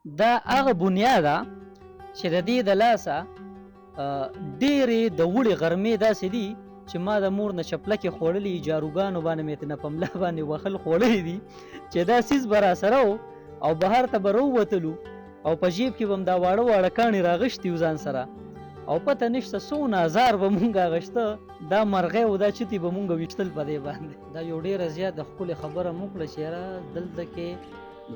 دا هغه بنیا ده چې د دې د لاسه ډېرې د وړې غرمې داسې دي چې ما د مور نه چپلکې خوړلې، جاروګانو باندې مې ترنه په ملا باندې وهل خوړلي دي، چې دا څیز به راسره و او بهر ته به راووتلو او په جیب کې به هم دا واړه واړه کاڼي راغښتي وو ځان سره، او پته نشته څونه ازار به مونږ اغشته، دا مرغۍ او دا چتي به مونږ ویشتل په دې باندې. دا یو ډېره زیاته ښکلې خبره مو وکړه چې یاره دلته کې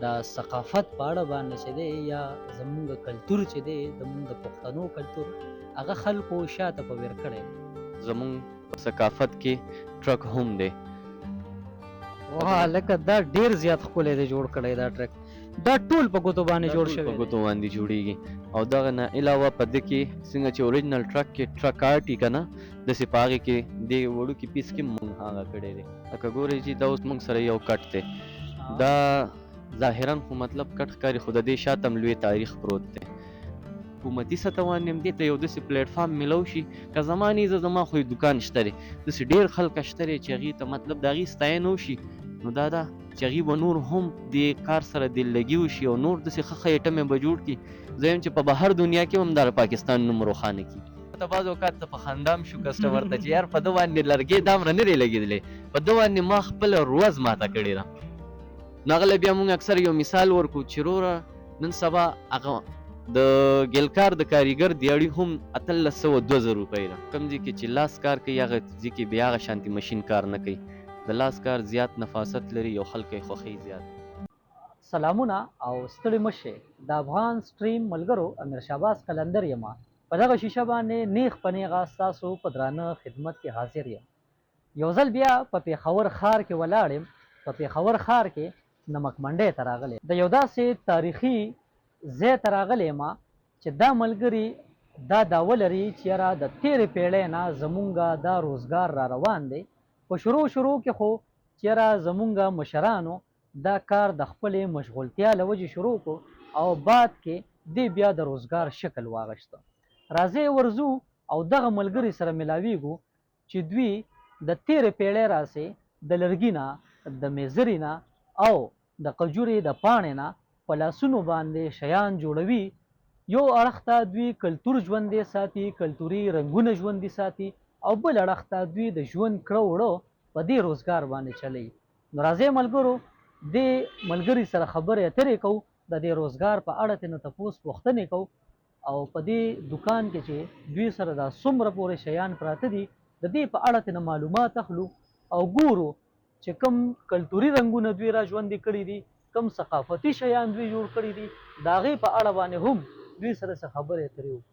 د ثقافت په اړه باندې چې دی یا زمونږ کلتور چې دی، زمونږ د پښتنو کلتور هغه خلکو شاته په ویر کړی دی. زمونږ په ثقافت کې ټرک هم دی. واه لکه دا ډیر زیات ښکلی دی جوړ کړی دا ټرک، دا ټول په ګوتو باندې جوړ شوی په ګوتو باندې جوړیږي. او دغه نه علاوه په ده کې څنګه چې اوریجنل ټرک کې ټرک آرټي که نه، داسې په هغې کې دې وړوکي پیس کې مونږ هغه کړی دی. لکه ګورئ چې دا اوس مونږ سره یو کټ دی، دا ظاهرا خو مطلب کټ ښکاري، خو د دې شاته هم لوی تاریخ پروت دی. حکومتي سطح باندې هم دې ته یو داسې پلیټ فارم میلاو شي، که زما نه زه زما خو یې دوکان شته دی، داسې ډېر خلک شته دی چې هغې ته مطلب د هغې ستاینه وشي، نو دا ده چې هغې به نور هم دې کار سره دلګي وشي او نور داسې ښه ښه ایټمې به جوړ کړي. زه یم چې په بهر دنیا کې هم د پاکستان نوم روښانه کړي. ته بعض اوقات ته په خندا هم شو کسټمر ته چې یار په ده باندې لرګی دامره نه دی لګېدلی، په ده باندې ما خپله روز ماته کړې ده. نو هغه له بیا مونږ اکثر یو مثال ورکو چې روره نن سبا هغه د ګلکار د کاریګر دیاړي هم 1802 روپۍ ده. کوم ځای کې چې لاس کار کوي هغه ځای کې بیا هغه شانتي ماشین کار نه کوي. د لاس کار زیات نفاست لري او خلک یې خوښوي زیات. سلامونه او ستړي مه شئ د افغان سټریم ملګرو، امیر شهباز قلندر یم. په دغه شیشه باندې نیغ په نیغه ستاسو په درانه خدمت کې حاضر یم. یو ځل بیا په پېښور ښار کې ولاړ یم، په پېښور ښار کې نمک منډۍ ته راغلی، د یو داسې تاریخي ځای ته راغلی یم چې دا ملګري دا دعوه لري چې یاره د تېرې پېړۍ نه زمونږ دا روزګار را روان دی. په شروع شروع کې خو چې یاره زمونږ مشرانو دا کار د خپلې مشغولتیا له وجې شروع کړو او بعد کې دې بیا د روزګار شکل واغشته. راځئ ورځو او دغه ملګري سره ملاویږو چې دوی د تېرې پېړۍ راسې د لرګي نه، د میزري نه او د قجورې د پاڼې نه په لاسونو باندې شیان جوړوي. یو اړخ ته دوی کلتور ژوندی ساتي، کلتوري رنګونه ژوندي ساتي او بل اړخ ته دوی د ژوند کړه وړه په دې روزګار باندې چلوي. نو راځئ ملګرو، دې ملګري سره خبرې اترې کوو، د دې روزګار په اړه ترېنه تپوس پوښتنې کوو او په دې دوکان کې چې دوی سره دا څومره پورې شیان پراته دي د دې په اړه ترېنه معلومات اخلو او ګورو چې کوم کلتوري رنګونه دوی را ژوندي کړي دي، کوم ثقافتي شیان دوی جوړ کړي دي، د هغې په اړه باندې هم دوی سره څه خبرې اترې وکړو.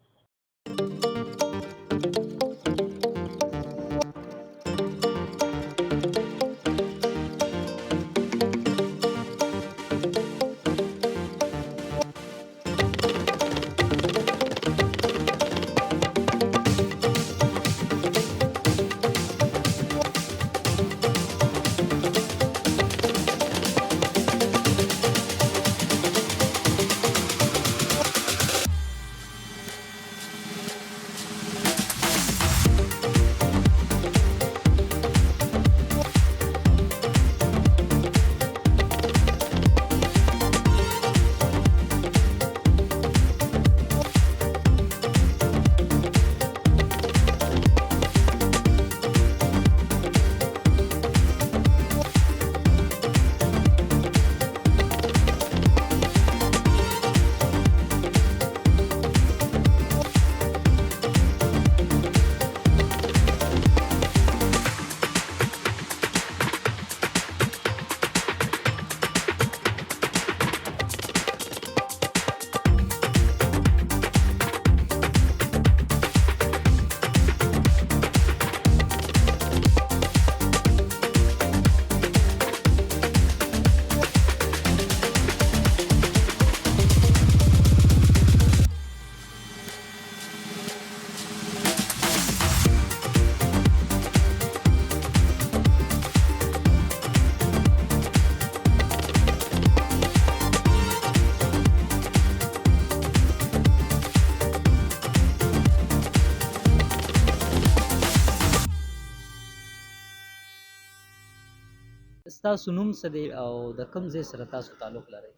ستاسو نوم څه دی او د کوم ځای سره تاسو تعلق لرئ؟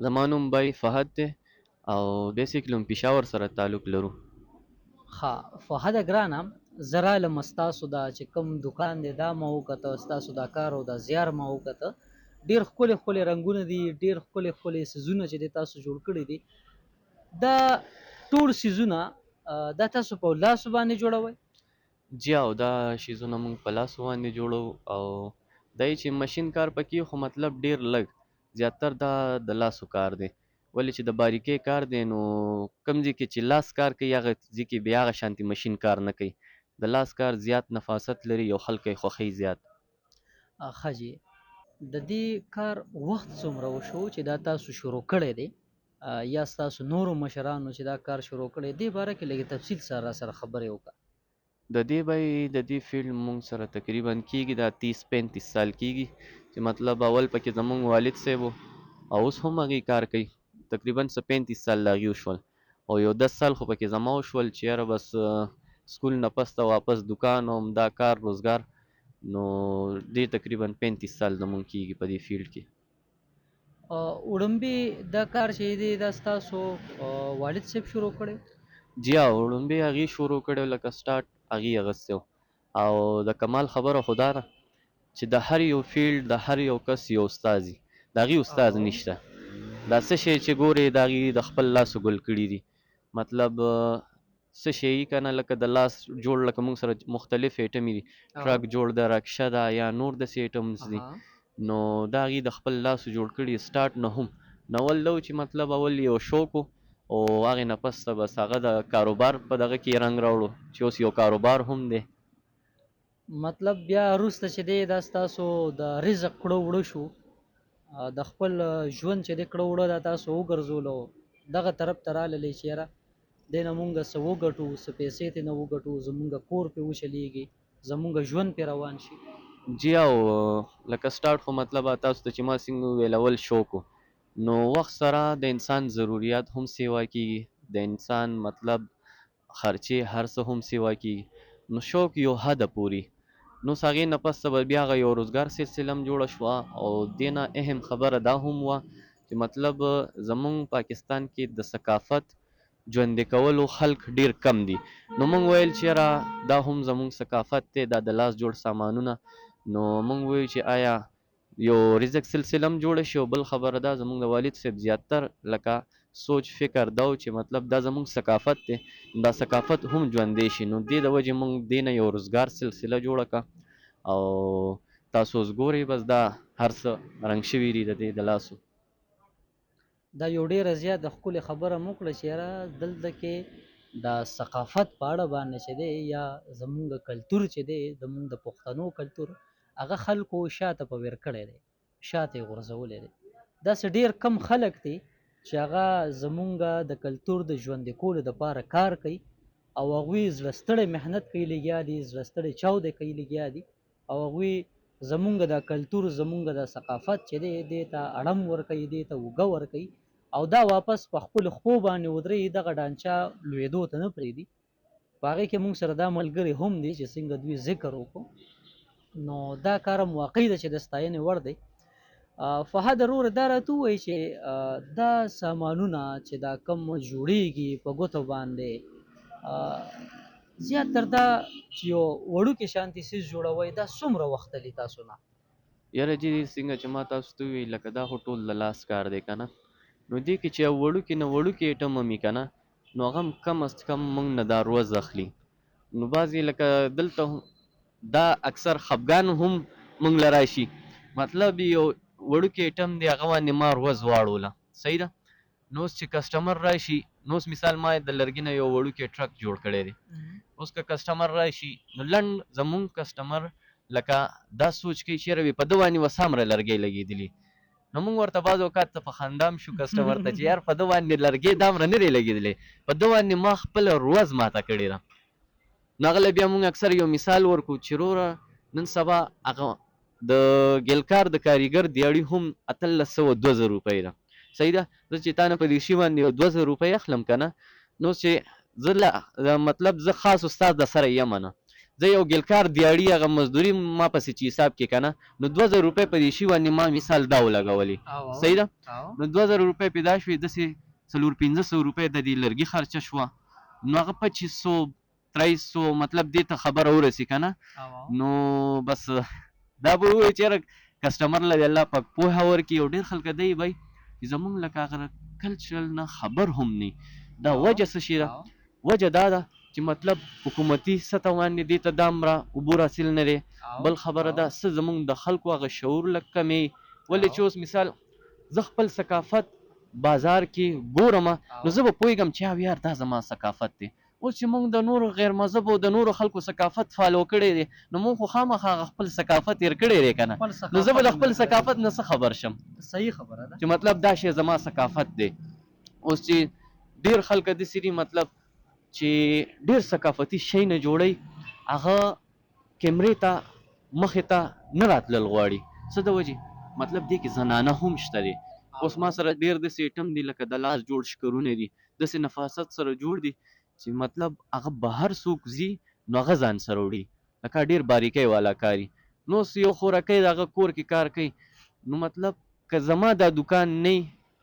زما نوم بای فهد دی او بیسیکلی هم پېښور سره تعلق لرو. ښه فهده ګرانه، زه رالم، ستاسو دا چې کوم دکان دی دا ما وکته، ستاسو دا کار او دا زیار ما وکته. ډیر ښکلي ښکلي رنګونه دي، ډیر ښکلي ښکلي څیزونه چې تاسو جوړ کړي دي. دا ټول څیزونه دا تاسو په لاسو باندې جوړوئ؟ جی او دا شیزونه موږ په لاسو باندې جوړو، او دا چې ماشین کار پکې خو مطلب ډیر لږ، زیاتر دا د لاسو کار دی. ولې چې د باریکې کار دی، نو کوم ځای کې چې لاس کار کوي هغه ځای کې بیا هغه شانتې ماشین کار نه کوي. د لاس کار زیات نفاست لري او خلک یې خوښوي زیات. ښه جي، د دې کار وخت څومره وشو چې دا تاسو شروع کړی دی، یا ستاسو نورو مشرانو چې دا کار شروع کړی دې باره کې لږ تفصیل سره را سره خبرې وکړه. د دې به د دې فیلډ مونږ سره تقریبا کیږي دا 30-35 سال کیږي چې مطلب اول پکې زمونږ والد صاحب او اوس هم هغې کار کوي. تقریبا څه 35 سال د هغې وشول، او یو 10 سال خو پکې زما وشول چې یاره بس سکول نه پس ته واپس دکان او همدا کار روزګار. نو دې تقریبا 35 سال زمونږ کیږي په دې فیلډ کې. وړومبی دا کار چې دی دا ستاسو والد صاحب شروع کړی؟ جی ها، وړومبی هغې شروع کړی، لکه سټارټ هغې اخیستی. او د کمال خبره خو دا ده چې د هر یو فیلډ د هر یو کس یو استاد وي، د هغې استاد نشته. دا څه شی چې ګورې د هغې د خپل لاسو ګل کړي دي، مطلب څه شی که نه لکه د لاس جوړ، لکه موږ سره مختلف ایټمې دي، ټرک جوړ ده، رکشه ده، یا نور داسې ایټمز دي. نو دا هغې د خپل لاسو جوړ کړي سټارټ نه هم. نو اول دا و چې مطلب اول یو شوق و، او هغې نه پس ته بس هغه د کاروبار په دغه کې رنګ راوړو چې اوس یو کاروبار هم دی. مطلب بیا وروسته چې دی دا ستاسو د رزق کړو وړو شو، د خپل ژوند چې دی کړو وړو دا تاسو وګرځولو، دغه طرف ته راللئ چې یاره دې نه مونږ څه وګټو، څه پیسې ترې نه وګټو، زمونږ کور پرې وچلېږي، زمونږ ژوند پرې روان شي. جی او لکه سټارټ خو مطلب تاسو ته چې ما څنګه وویل اول شوق و، نو وخت سره د انسان ضروریات هم سیوا کیږي، د انسان مطلب خرچې هر څه هم سیوا کیږي، نو شوق یو حده پوري. نو اوس هغې نه پس ته به بیا هغه یو روزګار سلسله هم جوړه شوه. او دې نه اهم خبره دا هم وه چې مطلب زمونږ پاکستان کې د ثقافت ژوندی کولو خلک ډیر کم دي، نو مونږ ویل چې یاره دا هم زمونږ ثقافت دی، دا د لاس جوړ سامانونه. نو مونږ ویو چې آیا یو رزق سلسله هم جوړه شي. او بل خبره دا زمونږ د والد صاحب زیاتر لکه سوچ فکر دا و چې مطلب دا زمونږ ثقافت دی، دا ثقافت هم ژوندی شي. نو دې د وجې مونږ دې نه یو روزګار سلسله جوړه کړه، او تاسو اوس ګورئ بس دا هر څه رنګ شوي دي د دې د لاسو. دا یو ډېره زیاته ښکلې خبره مو وکړه چې یاره دلته کې د ثقافت په اړه باندې چې دی یا زمونږ کلتور چې دی، زمونږ د پښتنو کلتور هغه خلکو شاته په ویر کړی دی، شاته یې غورځولی دی. داسې ډېر کم خلک دي چې هغه زمونږ د کلتور د ژوندي کولو دپاره کار کوي، او هغوی زړه ستړی محنت کوي لګیا دي، زړه ستړی چاودی کوي لګیا دي، او هغوی زمونږ د کلتور زمونږ د ثقافت چې دی دې ته اړم ورکوي، دې ته اوږه ورکوي، او دا واپس په خپلو خپو باندې ودروي، دغه ډانچه لوېدو ته نه پرېږدي. په هغې کې مونږ سره دا ملګري هم دي چې څنګه دوی ذکر وکړو، نو دا کار هم واقعي ده چې د ستاینې وړ دی. فهد وروره دا راته ووایي چې دا سامانونه چې دا کم جوړېږي په ګوتو باندې، زیاتر دا چې یو وړوکی شانتي څیز جوړوئ دا څومره وخت لري تاسو نه؟ یاره جی څنګه چې ما تاسو ته وویل لکه دا خو ټول د لاس کار دی که نه، نو دې کې چې یو وړوکی نه وړوکی ایټم هم وي که نه، نو هغه هم کم از کم موږ نه دا ورځ اخلي. نو بعضې لکه دلته دا اکثر خفګان هم موږ له راشي، مطلب یو وړوکی ایټم دی هغه باندې ما ورځ واړوله، صحیح ده. نو اوس چې کسټمر راشي، نو اوس مثال ما د لرګي نه یو وړوکی ټرک جوړ کړی دی، اوس که کسټمر راشي نو لنډ زمونږ کسټمر لکه دا سوچ کوي چې یاره وي په ده باندې به څومره لرګی لګېدلي، نو موږ ورته بعض اوقات ته په خندا هم شو کسټمر ته چې یار په ده باندې لرګی دامره نه دی لګېدلی، په ده باندې ما خپله ورځ ماته کړې ده. نو هغه له بیا موږ اکثر یو مثال ورکړو چې وروره نن سبا هغه د ګلکار د کاریګر دیاړي هم 1802 روپۍ ده، صحیح ده. زه چې تا نه په دې شي باندې یو 2000 روپۍ اخلم که نه، نو چې زه له مطلب زه خاص استاد د سره یم نه، زه یو ګلکار دیاړي هغه مزدوري ما پسې چې حساب کې کنه، نو 2000 روپۍ په دې شي باندې ما مثال دا ولګولې، صحیح ده؟ نو 2000 روپۍ پیدا شوې، داسې 400-500 روپۍ د دې لرګي خرچه شوه، نو هغه 2500 300 مطلب دې ته خبره ورسي که نه. نو بس دا به ووایي چې یاره کسټمر له دې الله پاک پوهه ورکړي. او ډېر خلک دی بای چې زمونږ لکه هغه کلچرل نه خبر هم نه. دا وجه څه شي ده؟ وجه دا ده چې مطلب حکومتي سطح باندې دې ته دامره عبور حاصل نه دی. بل خبره ده څه زمونږ د خلکو هغه شعور لږ کمی. ولې چې اوس مثال زه خپل ثقافت بازار کې ګورم، نو زه به پوهېږم چې او یار دا زما ثقافت دی. اوس چې موږ د نورو غیر مذهبو د نورو خلکو ثقافت فالو کړی دی، نو موږ خو خامخا هغه خپل ثقافت هېر کړی دی که نه. نو زه به د خپل ثقافت نه څه خبر شم؟ صحیح خبره ده چې مطلب دا شی زما ثقافت دی. اوس چې ډېر خلک داسې دي مطلب چې ډېر ثقافتي شی نه جوړوي، هغه کیمرې ته مخې ته نه راتلل غواړي. څه د وجې؟ مطلب دې کې زنانه هم شته دی. اوس ما سره ډېر داسې ایټم دي لکه د لاس جوړ شکرونه دي، داسې نفاست سره جوړ دي چې مطلب هغه بهر څوک ځي نو هغه ځان سره وړي، لکه ډېر باریکۍ والا کاري. نو اوس یو خورکۍ د هغه کور کې کار کوي، نو مطلب که زما دا دکان نه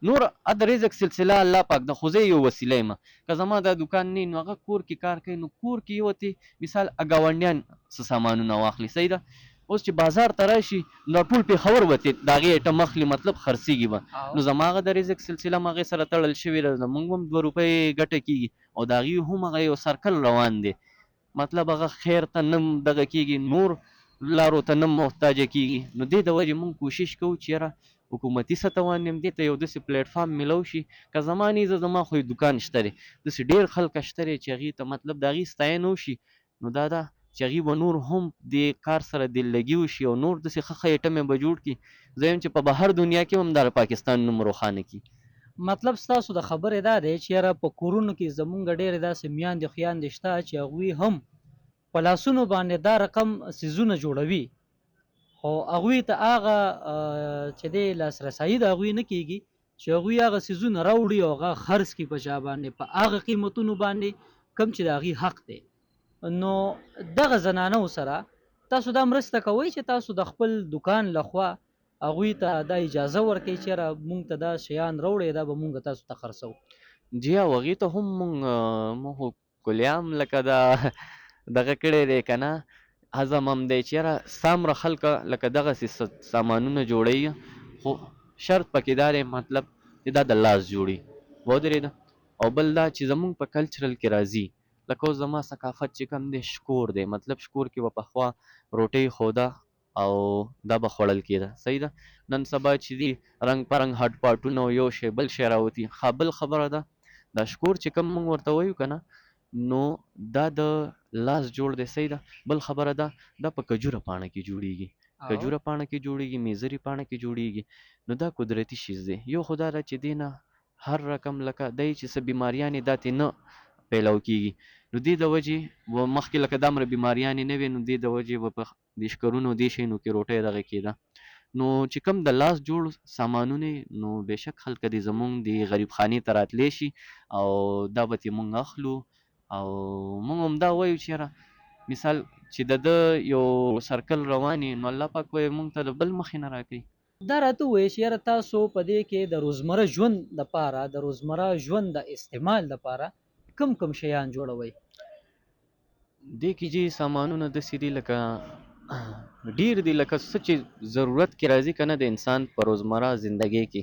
نور د رزق سلسله الله پاک ده، خو زه یو وسیله یم. که زما دا دکان نه نو هغه کور کې کار کوي، نو کور کې یو ته مثال ګاونډیان څه سامانونه واخلي، صحیح ده. اوس چې بازار ته راشي نو ټول پېښور به ترې د هغې ایټم اخلي، مطلب خرڅېږي به. نو زما هغه د رزق سلسله هم هغې سره تړل شوې ده، زمونږ هم 2 روپۍ ګټه کېږي او د هغې هم هغه یو سرکل روان دی، مطلب هغه خیر ته نه دغه کېږي، نور لارو ته نه محتاجه کېږي. نو دې د وجې مونږ کوشش کوو چې یاره حکومتي سطح باندې هم دې ته یو داسې پلیټفارم میلاو شي. که زما نه زه زما خو یې دکان شته دی، داسې ډېر خلک شته دی چې هغې ته مطلب د هغې ستاینه وشي، نو دا ده چې هغې به نور هم دې کار سره دلګي وشي او نور داسې ښه ښه ایټمې به جوړ کړي. زه یم چې په بهر دنیا کې هم د پاکستان نوم روښانه کړي. مطلب ستاسو د خبرې دا دی چې یاره په کورونو کې زمونږ ډېرې داسې میاندې خویندې شته چې هغوی هم په لاسونو باندې دا رقم څیزونه جوړوي، خو هغوی ته هغه چې دی لاسرسي د هغوی نه کېږي چې هغوی هغه څیزونه راوړي او هغه خرڅ کړي په چا باندې په هغه قیمتونو باندې کوم چې د هغوی حق دی. نو دغه زنانو سره تاسو دا مرسته کوئ چې تاسو د خپل دکان لخوا هغوی ته دا اجازه ورکوئ چې یاره مونږ ته دا شیان راوړئ، دا به مونږ تاسو ته خرڅوو؟ جی او هغې ته هم مونږ خو کلیام لکه دا دغه کړی دی که نه، عزم هم دی چې یاره څومره خلک لکه دغسې سامانونه جوړوي، خو شرط پکې دا دی مطلب چې دا د لاس جوړي ودرېده. او بل دا چې زمونږ په کلچرل کې راځي، لکه اوس زما ثقافت چې کوم دی شکور دی، مطلب شکور کې به پخوا روټۍ ښوده او دا به خوړل کېده، صحیح ده. نن سبا چې دي رنګ په رنګ هټ پاټونه او یو شی بل شی راوتي. ښه بل خبره ده دا شکور چې کوم موږ ورته وایو که نه، نو دا د لاس جوړ دی، صحیح ده. بل خبره ده دا په کجوره پاڼه کې جوړیږي، کجوره پاڼه کې جوړیږي، میزري پاڼه کې جوړیږي، نو دا قدرتي شیز دی. یو خو دا ده چې دې نه هر رقم لکه دی چې څه بیماریانې دا ترې نه پیلاو کېږي، نو دې د وجې و مخکې لکه دامره بیماریانې نه وې، نو دې د وجې به په دې شکرونو دې شیانو کې روټۍ دغه کېده. نو چې کوم د لاس جوړ سامانونه، نو بېشک خلک دې زمونږ دې غریب خانې ته راتلی شي او دا به ترې مونږ اخلو. او مونږ هم دا وایو چې یاره مثال چې د ده یو سرکل روان وي، نو الله پاک به یې مونږ ته د بل مخې نه راکوي. دا راته ووایي چې یاره تاسو په دې کې د روزمره ژوند دپاره، د روزمره ژوند د استعمال دپاره کوم کوم شیان جوړوئ؟ دې کې جی سامانونه داسې دي لکه ډېر دي، لکه څه چې ضرورت کې راځي که نه د انسان په روزمره زندګۍ کې،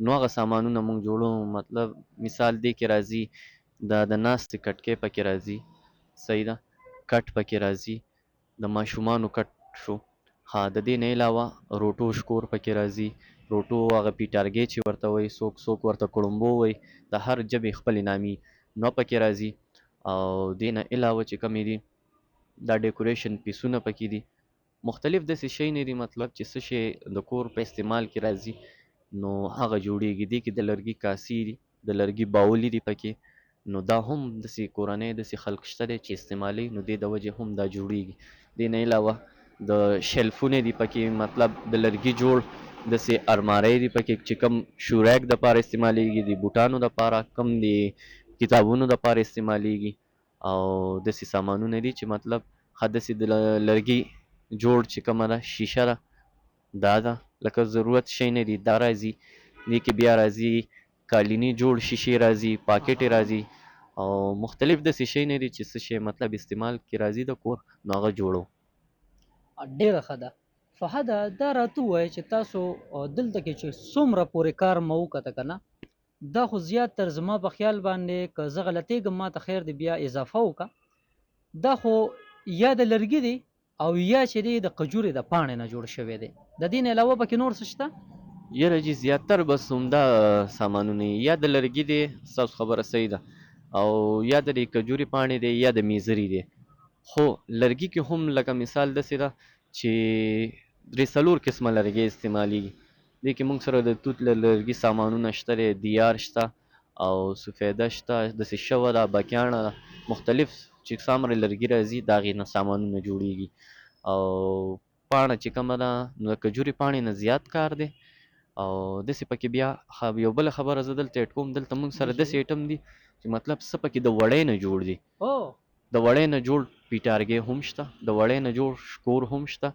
نو هغه سامانونه مونږ جوړو. مطلب مثال دې کې راځي دا د ناستې کټکۍ پکې راځي، صحیح ده، کټ پکې راځي، د ماشومانو کټ شو. ها د دې نه علاوه روټو شکور پکې راځي، روټو هغه پیټارګی چې ورته وایي، څوک څوک ورته کړمبو وایي، د هر ژبې خپلې نامي نو پکې راځي. او دې نه علاوه چې کومې دي دا ډیکوریشن پیسونه پکې دي، مختلف داسې شیونه دي، مطلب چې څه شی د کور په استعمال کې راځي نو هغه جوړیږي. دې کې د لرګي کاسې دي، د لرګي باولي دي پکې، نو دا هم داسې کورنۍ داسې خلک شته دی چې استعمالوي، نو دې د وجې هم دا جوړیږي. دې نه علاوه د شیلفونه دي پکې، مطلب د لرګي جوړ داسې ارمارۍ دي پکې چې کوم شوریک دپاره استعمالیږي، د بوټانو دپاره، کوم د کتابونو دپاره استعمالیږي، او داسې سامانونه دي چې مطلب ښه داسې د لرګي جوړ چې کومه ده شیشه ده، دا ده لکه ضرورت شی نه دي، دا راځي. دې کې بیا راځي قالیني جوړ شیشې راځي، پاکټې راځي او مختلف داسې شی نه دي چې څه شی مطلب استعمال کې راځي د کور، نو هغه جوړو. ډېره ښه ده. فهده، دا راته ووایه چې تاسو دلته کې چې څومره پورې کار مو وکته که نه، دا خو زیات تر زما په خیال باندې که زه غلطېږم ما ته خیر دی بیا اضافه وکړه، دا خو یا د لرګي دی او یا چې دی د قجورې د پاڼې نه جوړ شوی دی، د دې نه علاوه پکې نور څه شته؟ یاره جي زیاتر بس همدا سامانونه یا د لرګي دی، ستاسو خبره صحیح ده، او یا د دې کجورې پاڼې دی یا د میزري دی. خو لرګي کې هم لکه مثال داسې ده چې درې څلور قسمه لرګی استعمالیږي. دې کې موږ سره د توت له لرګي سامانونه شته دی، دیار شته او سفیده شته، داسې شوه ده، بکیاڼه ده، مختلف چې څومره لرګي راځي د هغې نه سامانونه جوړیږي. او پاڼه چې کومه ده نو د کجورې پاڼې نه زیات کار دی. او داسې پکې بیا یو بله خبره زه دلته اډ کوم، دلته موږ سره داسې ایټم دي چې مطلب څه پکې د وړۍ نه جوړ دي. د وړۍ نه جوړ پیټارګی هم شته، د وړۍ نه جوړ شکور هم شته.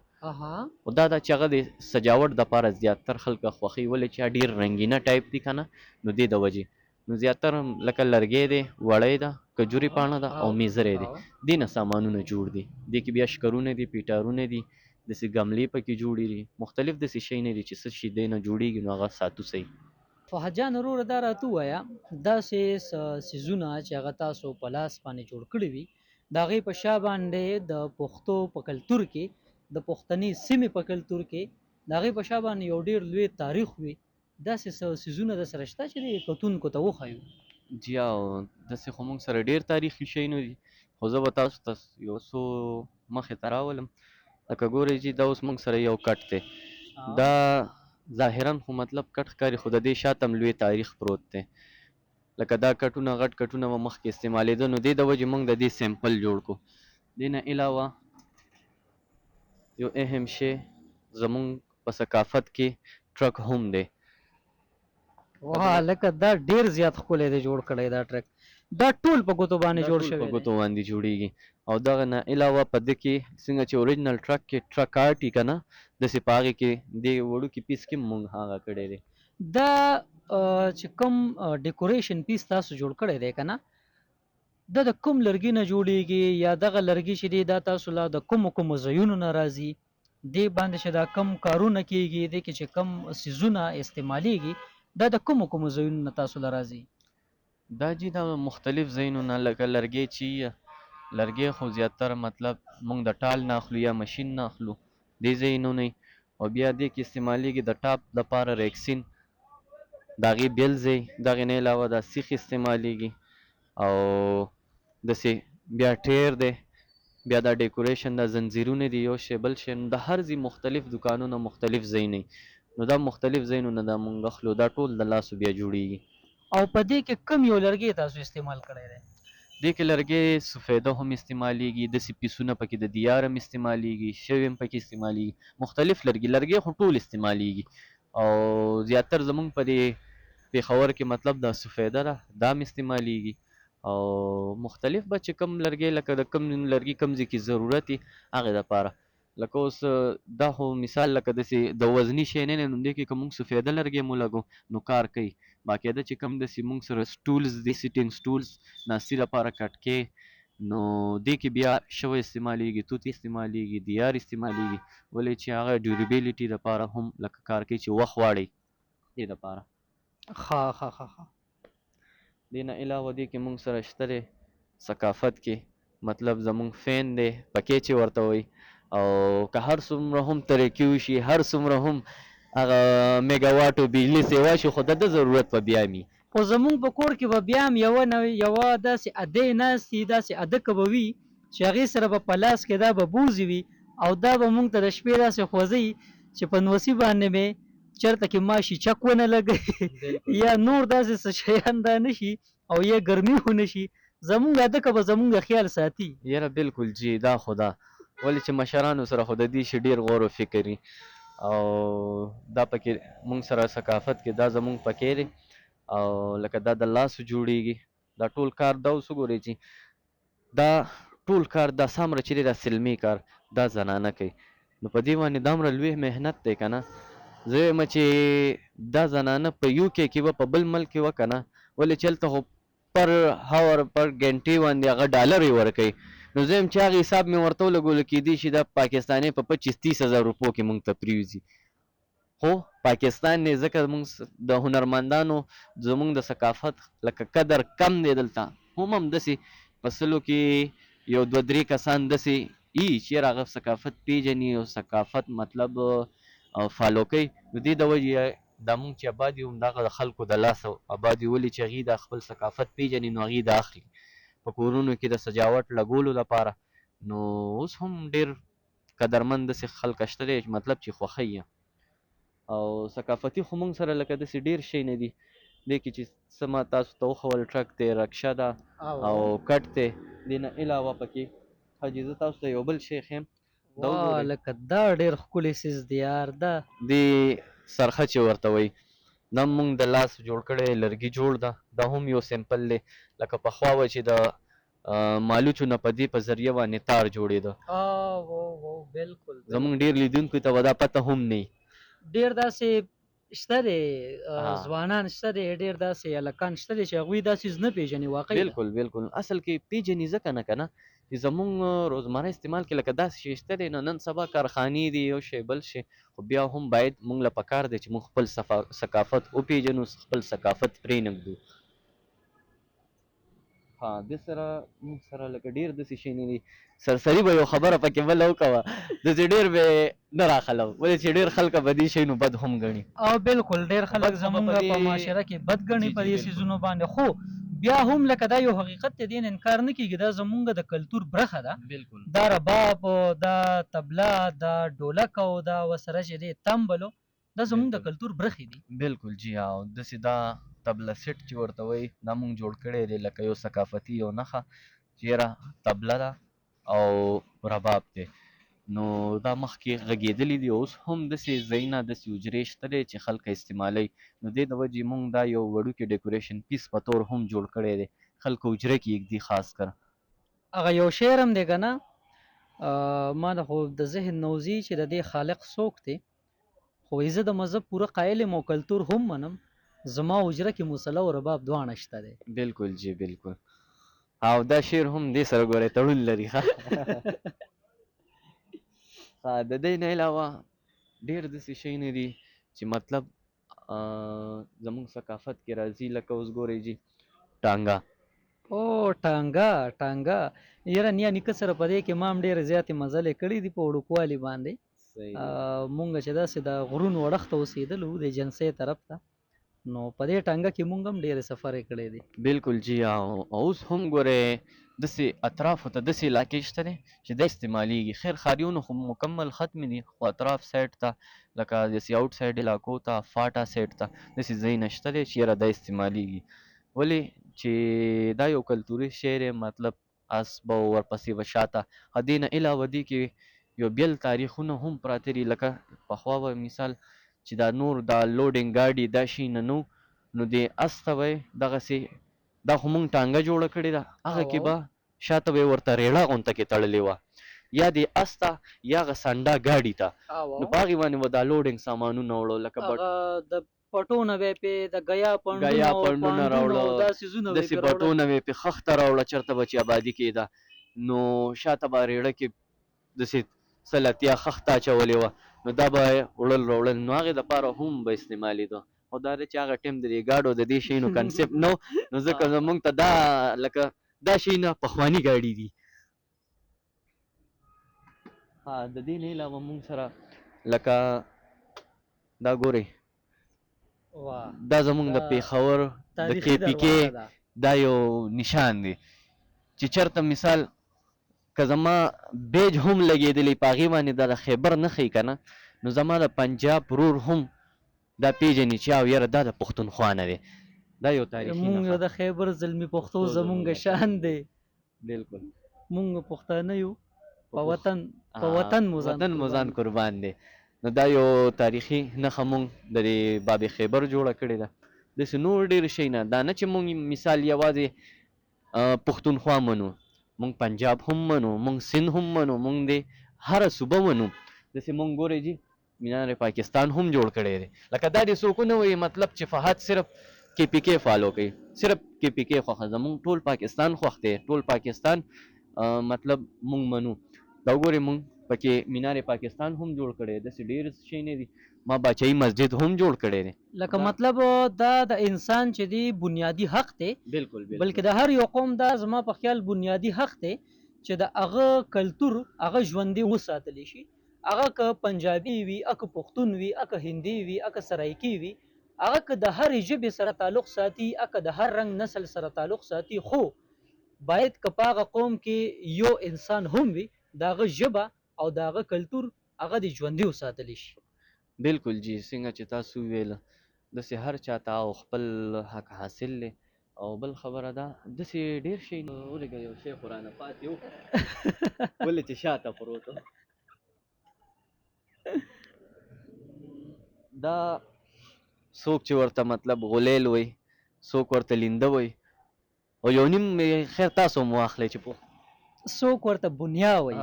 خو دا ده چې هغه د سجاوټ دپاره زیاتر خلک خوښوي، ولې چې هغه ډېر رنګینه ټایپ دي که نه، نو دې د وجې نو زیاتر لکه لرګی دی، وړۍ ده، کجورې پاڼه ده او میزری دی، دې نه سامانونه جوړ دي. دې کې بیا شکرونه دي، پیټارونه دي، داسې ګملې پکې جوړې دي، مختلف داسې شی نه دي چې څه شي دې نه جوړېږي نو هغه ساتو صحیح. فهد جان وروره دا راته ووایه، داسې څیزونه چې هغه تاسو په لاس باندې جوړ کړي وي، د هغې په شا باندې د پښتو په کلتور کې، د پښتني سیمې په کلتور کې د هغې په شا باندې یو ډېر لوی تاریخ وي، داسې څه څیزونه در سره شته چې دې کتونکو ته وښیو؟ جی او داسې خو موږ سره ډېر تاریخي شیونه دي، خو زه به تاسو ته یو څو مخې ته راولم. لکه ګورئ چې دا اوس موږ سره یو کټ دی، دا ظاهرا خو مطلب کټ ښکاري، خو د دې شاته هم لوی تاریخ پروت دی. لکه دا کټونه غټ کټونه به مخکې استعمالېده، نو دې د وجې موږ د دې سیمپل جوړ کړو. دې نه علاوه یو اهم شی زموږ په ثقافت کې ټرک هم دی. واه، لکه دا ډیر زیات ښکلی دی جوړ کړی دا ټرک، دا ټول په ګوتو باندې جوړ شوی په ګوتو باندې جوړیږي. او دغه نه علاوه په ده کې څنګه چې اوریجنل ټرک کې ټرک آرټي که نه، داسې په هغې کې دې وړوکي پیس کې مونږ هغه کړی دی. دا چې کوم ډیکوریشن پیس تاسو جوړ کړی دی که نه، دا د کوم لرګي نه جوړیږي، یا دغه لرګي چې دی دا تاسو له د کومو کومو ځایونو نه راځي، دې باندې چې دا کوم کارونه کیږي، دې کې چې کوم څیزونه استعمالیږي، دا د کومو کومو ځایونو نه تاسو له راځي؟ دا جی دا مختلف ځایونو نه، لکه لرګی چې لرګی خو زیاتره مطلب مونږ د ټال نه اخلو یا مشین نه اخلو، دې ځایونو نه. او بیا دې کې استعمالیږي د ټاپ دپاره ریکسین، د هغې بېل ځای، د هغې نه علاوه دا سیخ استعمالیږي، او داسې بیا ټیر دی، بیا دا ډیکوریشن دا زنځیرونه دي، یو شی بل شی، نو د هر ځای مختلف دوکانونه مختلف ځایونه، نو دا مختلف ځایونو نه دا مونږ اخلو، دا ټول د لاسو بیا جوړیږي. او په دې کې کوم یو لرګی تاسو استعمال کړی دی؟ دې کې لرګی سفیده هم استعمالیږي، داسې پیسونه پکې د دیار هم استعمالیږي، شوی هم پکې استعمالیږي، مختلف لرګي، لرګی خو ټول استعمالیږي. او زیاتر زمونږ په دې پېښور کې مطلب دا سفیده ده، دا هم استعمالیږي. او مختلف به چې کوم لرګی لکه د کوم لرګي کوم ځای کې ضرورت وي هغې دپاره، لکه اوس دا خو مثال لکه داسې د وزني شی نه دی، نو دې کې که موږ سفیده لرګی مو لګو نو کار کوي. باقاعده چې کوم داسې موږ سره سټولز دي، سیټینګ سټولز، ناستي لپاره کټکې، نو دې کې بیا شوی استعمالیږي، توت استعمالیږي، دیار استعمالیږي، ولې چې هغه ډیوریبیلیټي دپاره هم لکه کار کوي چې وخت غواړي دې دپاره. ښه ښه ښه ښه. دې نه علاوه دې کې موږ سره شته دی ثقافت کې مطلب زموږ فین دی، پکې چې ورته وایي، او که هر څومره هم ترقي وشي، هر څومره هم هغه میګاواټو بجلي سیوا شي، خو د ده ضرورت به بیا وي. خو زموږ په کور کې به بیا هم یوه نه یوه داسې ادې ناستي، داسې ادکه به وي چې هغې سره به په لاس کې دا به بوزي وي، او دا به موږ ته د شپې داسې خوځوي چې په نوسي باندې مې چېرته کې ماشي چک ونه لګوي یا نور داسې څه شیان دا نه شي او یا ګرمي ونه شي، زموږ ادکه به زموږ خیال ساتي. یاره بالکل جی، دا خو ده، ولې چې مشرانو سره خو د دې شي ډېر غور و فکر وي، او دا پکې موږ سره ثقافت کې دا زموږ پکې دی. او لکه دا د لاسو جوړیږي دا ټول کار، دا اوس وګورئ چې دا ټول کار دا څومره چې دی دا سلمې کار دا زنانه کوي. نو په دې باندې دومره لوی محنت دی که نه. زه وایم چې دا زنانه په یو کې کې وه، په بل ملک کې وه که نه، ولې چې هلته خو پر هاور پر ګنټې باندې هغه ډالر یې ورکوي. نو زه وایم چې هغه حساب مې ورته ولګولو، کېدای شي دا پاکستاني په 25-30 هزار روپو کې مونږ ته پرېوځي. خو پاکستان دی، ځکه مونږ د هنرمندانو زمونږ د ثقافت لکه قدر کم دی. دلته هم همداسې په سلو کې یو دوه درې کسان داسې ای چې یاره هغه ثقافت پیژني او ثقافت مطلب فالو کوي. نو دې د وجې دا مونږ چې اباد یو، همدغه د خلکو د لاسه اباد یو، ولې چې هغوی دا خپل ثقافت پیژني، نو هغوی دا اخلي په کورونو کې د سجاوټ لګولو لپاره. نو اوس هم ډېر قدرمن داسې خلک شته دی چې مطلب چې خوښوي. او ثقافتي خو مونږ سره لکه داسې ډېر شی نه دي. دې کې چې څه ما تاسو ته وښول، ټرک دی، رکشه ده او کټ دی. دې نه علاوه پکې حاجي زه تاسو ته یو بل شی ښیم. دا واه، لکه دا ډېر ښکلی څیز دی یار. دا دې سرخه چې ورته وایي، دا مونږ د لاس جوړ کړی لرګي جوړ ده. دا هم یو سمپل دی. لکه پخوا وه چې د مالوچو نه په دې په ذریعه باندې تار جوړېده. بالکل. زمونږ ډېر لیدونکو ته به دا پته هم نه وي. ډېر داسې شته دی، ځوانان شته دی، ډېر داسې هلکان شته دی چې هغوی دا څیز نه پېژني واقعي. بالکل بالکل. اصل کې پېژني ځکه نه که نه چې زمونږ روزمره استعمال کې لکه داسې شی شته دی. نو نن سبا کارخانې دي، یو شی بل شی، خو بیا هم باید مونږ له پکار دی چې مونږ خپل ثقافت وپېژنو، خپل ثقافت پرې نه ږدو. ها، د سره مونږ سره لکه ډېر داسې شی نه دي. سرسري به یو خبره پکې بله وکوه، داسې ډېر به نه راخلم، ولې چې ډېر خلک به دې شیانو بد هم ګڼي. او بالکل، ډېر خلک زمونږ په معاشره کې بد ګڼي په دې څیزونو باندې. خو بیا هم لکه دا یو حقیقت دی، دې نه انکار نه کېږي، دا زمونږ د کلتور برخه ده. دا رباب، دا تبله، دا ډولک او دا ورسره چې دی تمبلو، دا زمونږ د کلتور برخې دي. بالکل جی. او داسې دا تبله سیټ چې ورته وایي، دا مونږ جوړ کړی دی لکه یو ثقافتي یو نښه چې یاره تبله ده او رباب دی. نو دا مخکې غږېدلي دي، اوس هم داسې ځایونه داسې حجرې شته دی چې خلک استعمالوي. نو دې د وجې مونږ دا یو وړوکی ډیکوریشن پیس په طور هم جوړ کړی دی، خلکو حجره کې ږدي خاص کر. هغه یو شعر هم دی که نه، ما نه خو د ذهن نه وځي چې د دې خالق څوک دی، خو وایي زه د مذهب پوره قایل یم او کلتور هم منم، زما حجره کې مصلی او رباب دواړه شته دی. بالکل جی بالکل. او دا شعر هم دې سره ګورې تړون لري. ښه، د دې نه علاوه ډېر داسې شیونه دي چې مطلب زموږ ثقافت کې راځي. لکه اوس ګورئ جی ټانګه. او ټانګه، ټانګه یاره نیا نیکه سره په دې کې ما هم ډېرې زیاتې مزلې کړې دي په وړوکوالي باندې. مونږ چې داسې د غرونو اړخ ته اوسېدلو، د ایجنسۍ طرف ته، نو په دې ټانګه کې مونږ هم ډېرې سفرې کړې دي. بالکل جی. او اوس هم ګورې داسې اطرافو ته داسې علاقې شته دی چې دا استعمالیږي. خیر ښاریونو خو مکمل ختم دي، خو اطراف سایډ ته لکه داسې آوټ سایډ علاقو ته، فاټا سایډ ته داسې ځایونه شته دی چې یاره دا استعمالیږي. ولې چې دا یو کلتوري شی دی، مطلب اس به ورپسې به شاته. دې نه علاوه دې کې یو بل تاریخونه هم پراته دي. لکه پخوا به مثال چې دا نور دا لوډینګ ګاډي دا شي نه نو، نو دې اس ته به یې دغسې، دا خو مونږ ټانګه جوړه کړې ده، هغه کې به شاته به یې ورته ریړه غونته کې تړلې وه، یا دې اس ته یا هغه سنډا ګاډي ته. نو په هغې باندې به دا لوډینګ سامانونه وړو، لکه هغه د پټو نه به یې پې د ګیا پنډونه ګیا او پنډونه پاندونه راوړه، او دا څیزونه به یې داسې پرې راوړل. بټو نه به یې پې خښته راوړه، چېرته به چې ابادي کېده نو شاته به ریړه کې داسې څه لتیا خښته اچولې وه، نو دا به یې وړل راوړل. نو هغې دپاره هم به استعمالېده. خو دا دی چې هغه ټایم د دې ګاډو د دې شیانو کنسپټ نه و، نو ځکه زمونږ ته دا لکه دا شیونه پخواني ګاډي دي. د دې نه علاوه مونږ سره لکه دا ګورئ، دا زمونږ د پېښور د تاریخي کې پي کې دروازه ده. دا یو نشان دی چې چېرته مثال که زما بیج هم لګېدلی په هغې باندې دا د خیبر نښې که نه، نو زما د پنجاب ورور هم دا پېژني چې او یاره دا د پښتونخوا نه دی. دا یو تاریخي مونږ نښه. د خیبر زلمي پښتو پښتو زمونږ زمونږ شان دی. مونږ پښتانه یو، په وطن مو ځان وطن مو ځان قربان. قربان دی. نو دا یو تاریخي نښه مونږ د دې باب خیبر جوړه کړې ده. داسې نور ډېر شی نه، دا نه چې مونږ مثال یوازې پښتونخوا منو، مونږ پنجاب هم منو، مونږ سند هم منو، مونږ دې هره صوبه منو. داسې مونږ ګورئ جي مینار پاکستان هم جوړ کړی دی. لکه دا دې څوک ونه وایي مطلب چې فهد صرف کې پی کې فالو کوي، صرف کې پی کې خوښه، زمونږ ټول پاکستان خوښ دی، ټول پاکستان مطلب مونږ منو. دا وګورئ مونږ پکې مینار پاکستان هم جوړ کړی، داسې ډېر شی نه دي. ما باچایي مسجد هم جوړ کړی دی. لکه مطلب دا د انسان چې دی بنیادي حق دی، بالکل بالکل، بلکې د هر یو قوم دا زما په خیال بنیادي حق دی چې د هغه کلتور هغه ژوندی وساتلی شي. هغه که پنجابي وي، که پښتون وي، که هندي وي، که سرایکي وي، هغه که د هرې ژبې سره تعلق ساتي، که د هر رنګ نسل سره تعلق ساتي، خو باید که په هغه قوم کې یو انسان هم وي، د هغه ژبه او د هغه کلتور هغه دې ژوندی وساتلی شي. بالکل جی، څنګه چې تاسو وویل داسې هر چاته او خپل حق حاصل دی. او بل خبره ده داسې ډېر شی ولګه، یو شی خو رانه پاتې و ولې چې شاته پروت و. دا څوک چې ورته مطلب غلیل وایي، څوک ورته لینده وایي، او یو نیم خیر تاسو هم واخلئ چې پوه څوک ورته بنیا وایي.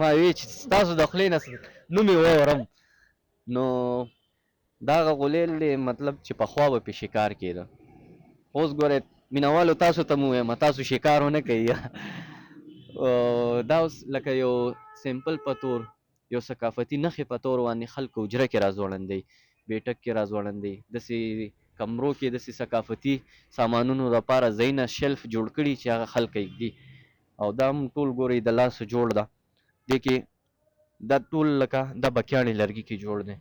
ما وی چې ستاسو د خولې نه نوم یې واورم. نو دا هغه غلیل دی مطلب چې پخوا به پې شکار کېده. اوس ګورئ مینهوالو تاسو ته مو وایم، تاسو شکار ونه کوئ. دا اوس لکه یو سیمپل په تور، یو ثقافتي نښې په تور باندې خلکو حجره کې راځوړندوي، بیټک کې راځوړندوي، داسې کمرو کې داسې ثقافتي سامانونو دپاره ځایونه شیلف جوړ کړي چې هغه خلک یې ږدي. او دا هم ټول ګورئ د لاسو جوړ ده. دې کې دا ټول لکه دا بکیاڼې لرګي کې جوړ دی.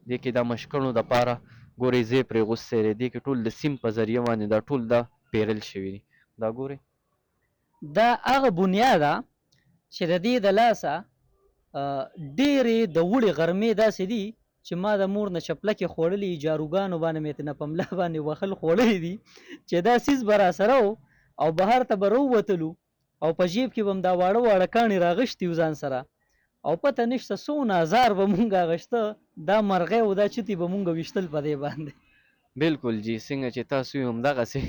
دې کې دا مشکڼو دپاره ګورئ ځای پرې غوستی دی. دې کې ټول د سیم په ذریعه باندې دا ټول دا پیرل شوي دي. دا ګورئ دا هغه بنیا ده چې د دې د لاسه ډېرې د وړې غرمې داسې دي چې ما د مور نه چپلکې خوړلې، جاروګانو باندې مې ترېنه په ملا باندې وهل خوړلي دي، چې دا څیز به راسره و او بهر ته به راووتلو او په جیب کې به هم دا واړه واړه کاڼي راغښتي وو ځان سره، او پته نشته څونه ازار به مونږ اغښته، دا مرغۍ او دا چتي به مونږ ویشتل په دې باندې. بالکل جی، څنګه چې تاسو یې همدغسې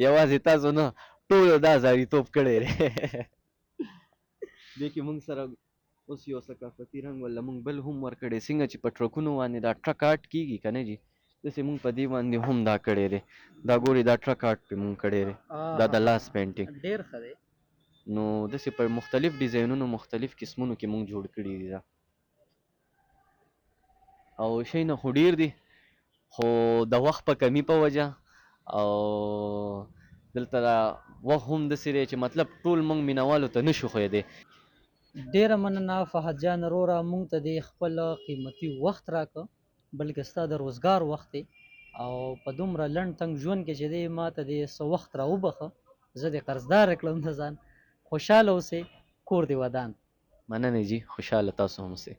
یوازې تاسو نه ټولو دا زاریتوب کړی دی. دې کې مونږ سره اوس یو ثقافتي رنګ ولا مونږ بل هم ورکړی. څنګه چې په ټرکونو باندې دا ټرک آرټ کیږي که نه جي، داسې مونږ په دې باندې هم دا کړی دی. دا ګورئ دا ټرک آرټ پې مونږ کړی دی، دا د لاس پینټینګ. ډېر ښه دی. نو داسې په مختلف ډیزاینونو مختلف قسمونو کې مونږ جوړ کړي دي دا. او شی نه خو ډېر دي، خو د وخت په کمي په وجه او دلته دا وخت هم داسې دی چې مطلب ټول مونږ مینهوالو ته نشو ښودی. ډېره مننه فهد جان وروره، مونږ ته دې خپل قیمتي وخت راکړ، بلکې ستا د روزګار وخت دی، او په دومره لنډ تنګ ژوند کې چې دی ما ته دې څه وخت راوبخښه، زه دې قرضدار کړم د ځان. خوشحاله اوسې، کور دې ودان. مننه جی، خوشحاله تاسو هم اوسئ.